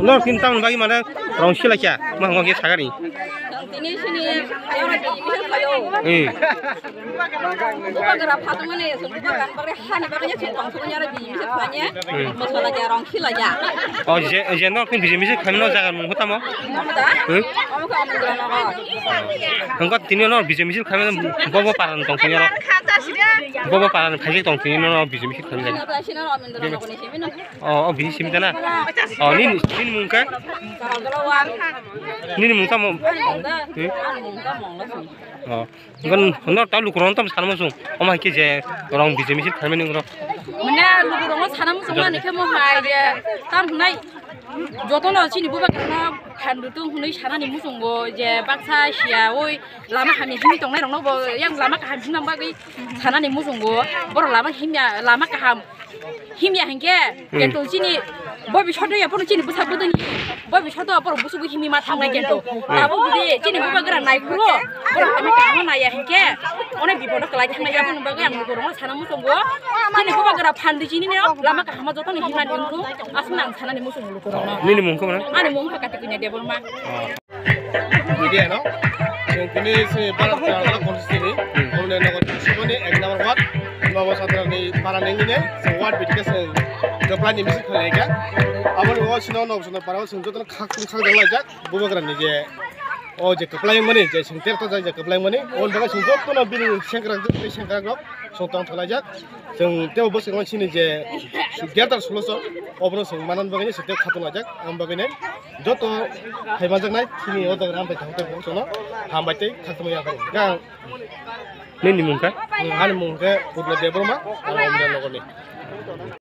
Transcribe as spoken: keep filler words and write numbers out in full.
Nor tin tamni bagwi mane rong sila kya ma hongke sagari. Tini sini ayora tini bisa kayo. Eh. Bubagra phatung mane sung bubagra bagre hani bagre sung tong sung nyara bi bisa khanya. Masala ja rong sila ja. Oh, je je nor tin biji misi khamno jaga mung hotamo. Mata. Hmm? Omo ka amendra no. Hongko tini nor biji misi khamno bobo paran tong tini nor. Bobo paran phaji tong tini nor biji misi khamno. Sina amendra no ko ni simi no. Oh, oh, bini simi tana. Oh, nini, nini mung khe? Nini mung tamo? Hmm? Oh, ngon, ngon ta lukurok tam sana musung. Oma ke je rong biji misi khamni ngro. Mane lukurok sana musung ani khe mo hai je. Tam nai. Joto no chini bubagra no khandu tung hwnwi sanani muchungo je baksa sia oi lama hamya himwi tongnai rokno bo yang lama kaham himna bagwi sanani muchungo borok lama himya lama kaham himya hinkhe Hmm. Kento chini bobi sodo ya pono chini bwsa bodoni bobi sodo borok busugo himwi ma thangnai kento abo jodi chini bubagra naiphuru borok lama kaham naiya hinkhe onek bipodo kwlai thangnai aboni bagwi ang lukurokno sana muchungo chini bubagra phandwi chini no lama kaham jotoni himani wngkhu aswkno ang sanani muchungo. Nini mung khe mano? Ani mung khe Kati Kunya Debbarma. Media no. Chwng tini se Bharat Kerala constituency ni, Hmm. Omne Nagar Municipal ni ek number ward, Nobo Satrani para nengine, se ward bitike se joplani misi khalai ga. Aboni o sino Nobo Satrani para o sino jotono khak khak jalai jak, bubagra ni je, o je kwplai mani, je sing ter ta je kwplai mani, o baga sing jotono bini sengkrak, sengkrak rok, song tong thalai jak. Chwng tebo bwskango chini je Greater Sulosok, obono chwng manani bagwi se tei khatunglaijak, ang bagwi nai joto phaimanjaknai chini o jaga rang bai thang tei bongsono hambai tei khatungma yapharo. Gang Nini mung khe? Ani mung khe Purno Debbarma, ang Omdel nogorni.